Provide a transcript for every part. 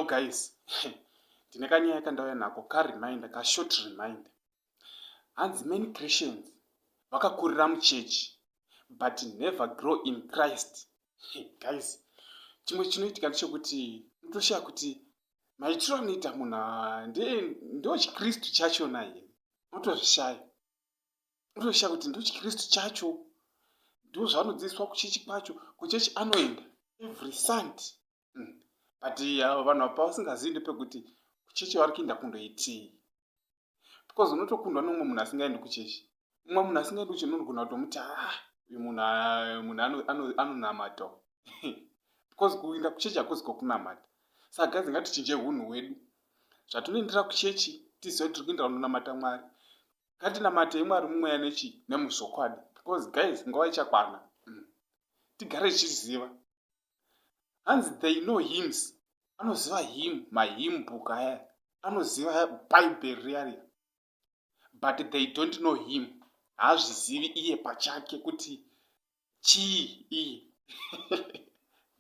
Guys, ndine kanyaya kandauya nako, kareminder, kashort reminder. Hanzi many Christians vakakurira muchechi but never grow in Christ. Guys, chimwe chinoitika ndechekuti unotoshaya kuti maitiro anoita munhu ndo chiKristu chachona here. Unotozvishaya, unotoshaya kuti ndo chiKristu chacho, ndo zvanodzidziswa kuchechi kwacho. Kuchechi anoenda every Sunday, but vanhu apa vasingazivi ndepekuti kuchechi vari kuenda kundoitii, because unotokundwa nomumwe munhu asingaendi kuchechi. Mumwe munhu asingaendi kuchechi unogona kutomuti, "Ah, uyu munhu anonamata," because kuenda kuchechi hakuzi kwokunamata. Saka guys, ngatichinje unhu hwedu. Zvatinoendera kuchechi, tizive kuti tiri kuendera kundonamata Mwari. Ngatinamatei Mwari mumweya nechi nemuzvokwadi, because guys, nguva ichakwana. Tigare tichiziva. Hanzi they know hymns, anoziva hymn, mahymn book aya, anoziva Bhaibheri riya riya, but they don't know him. Haazvizivi iye pachake kuti chii iye.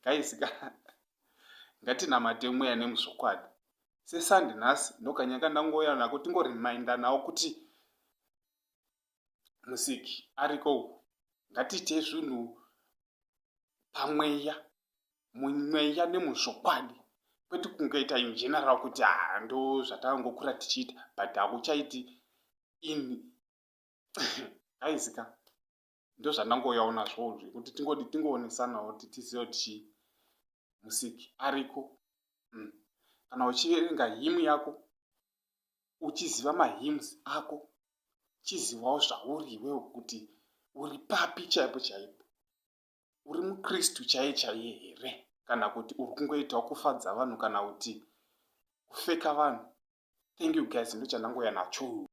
Guys, ngatinamate mweya nemuzvokwadi. SeSunday nhasi, ndokanyanga ndangouya nako, tingoriminda nawo kuti Musiki ariko uku. Ngatiite zvinhu pamweya, mumweya nemuzvokwadi, kwete kungoita in general kuti ha, ndo zvatangokura tichiita, but hakuchaiti in. Guys ka, ndo zvandangouyawo nazvo zvekuti tingodi tingoonesanawo kuti tizive kuti chii, Musiki ariko. Kana uchiverenga hymn yako, uchiziva mahymns ako, chizivawo zvauri iwewo, kuti uri papi chaipo chaipo. Uri muKristu chaiye chaiye here, kana kuti uri kungoitawo kufadza vanhu, kana kuti kufeka vanhu? Thank you guys, ndo chandangouya nacho.